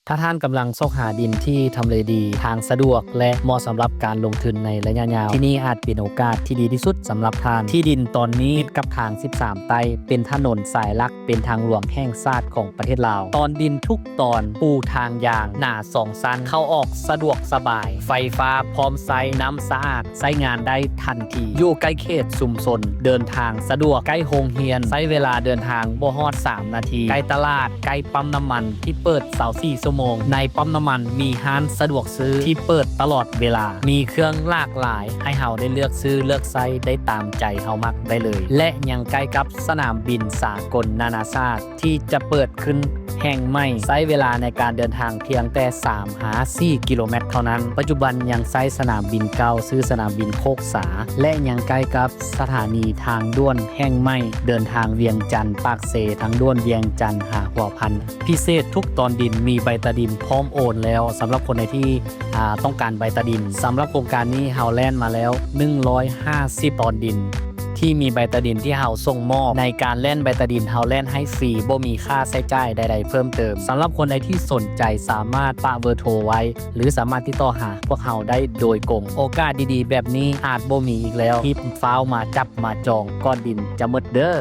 ຖ້າທ່ານກຳລັງຊອກຫາດິນທີ່ທຳເລດີ, ທາງສະດວກ ແລະ ເໝາະສຳລັບການລົງທຶນໃນໄລຍະຍາວ, ທີ່ນີ້ອາດເປັນໂອກາດທີ່ດີທີ່ສຸດສຳລັບທ່ານ. ທີ່ດິນຕອນນີ້ຕິດກັບທາງສິບສາມໃຕ້, ເປັນຖະໜົນສາຍຫຼັກ, ເປັນທາງຫຼວງແຫ່ງຊາດຂອງປະເທດລາວ. ຕອນດິນທຸກຕອນປູທາງຢາງ, ໜາສອງຊັ້ນ, ເຂົ້າອອກສະດວກສະບາຍ, ໄຟຟ້າພ້ອມໃຊ້, ນ້ຳສະອາດ, ໃຊ້ງານໄດ້ທັນທີ, ຢູ່ໃກ້ເຂດຊຸມຊົນ, ເດີນທາງສະດວກ, ໃກ້ໂຮງຮຽນ, ໃຊ້ເວລາເດີນທາງບໍ່ຮອດສາມນາທີ, ໃກ້ຕະຫຼາດ, ໃກ້ປ້ຳນ້ຳມັນທີ່ເປີດຊາວສີ່ຊົ່ວໂມງ. ໃນປ້ຳນ້ຳມັນມີຮ້ານສະດວກຊື້ທີ່ເປີດຕະຫຼອດເວລາ, ມີເຄື່ອງຫຼາກຫຼາຍໃຫ້ເຮົາໄດ້ເລືອກຊື້ເລືອກໃຊ້ໄດ້ຕາມໃຈເຮົາມັກໄດ້ເລີຍ ແລະ ຍັງໃກ້ກັບສະໜາມບິນສາກົນນານາຊາດ ທີ່ຈະເປີດຂຶ້ນແຫ່ງໃໝ່, ໃຊ້ເວລາໃນການເດີນທາງພຽງແຕ່ສາມຫາສີ່ກິໂລແມັດເທົ່ານັ້ນ. ປັດຈຸບັນຍັງໃຊ້ສະໜາມບິນເກົ່າ ຊື່ສະໜາມບິນໂຄກສາ ແລະ ຍັງໃກ້ກັບສະຖານີທາງດ່ວນແຫ່ງໃໝ່, ເດີນທາງວຽງຈັນ-ປາກເຊ, ທາງດ່ວນວຽງຈັນຫາຫົວພັນ. ພິເສດທຸກຕອນດິນມີໃບຕາດິນພ້ອມໂອນແລ້ວ ສຳລັບຄົນໃດທີ່ ອ່າ ຕ້ອງການໃບຕາດິນ. ສຳລັບໂຄງການນີ້ເຮົາແລ່ນມາແລ້ວໜຶ່ງຮ້ອຍຫ້າສິບຕອນດິນ ທີ່ມີໃບຕາດິນທີ່ເຮົາສົ່ງມອບ. ໃນການແລ່ນໃບຕາດິນເຮົາແລ່ນໃຫ້ຟຣີ ບໍ່ມີຄ່າໃຊ້ຈ່າຍໃດໆເພີ່ມເຕີມ. ສຳລັບຄົນໃດທີ່ສົນໃຈສາມາດປະເບີໂທໄວ້ ຫຼື ສາມາດຕິດຕໍ່ຫາພວກເຮົາໄດ້ໂດຍກົງ. ໂອກາດດີໆແບບນີ້ອາດບໍ່ມີອີກແລ້ວ. ຮີບຟ້າວມາຈັບມາຈອງກ່ອນດິນຈະໝົດເດີ້.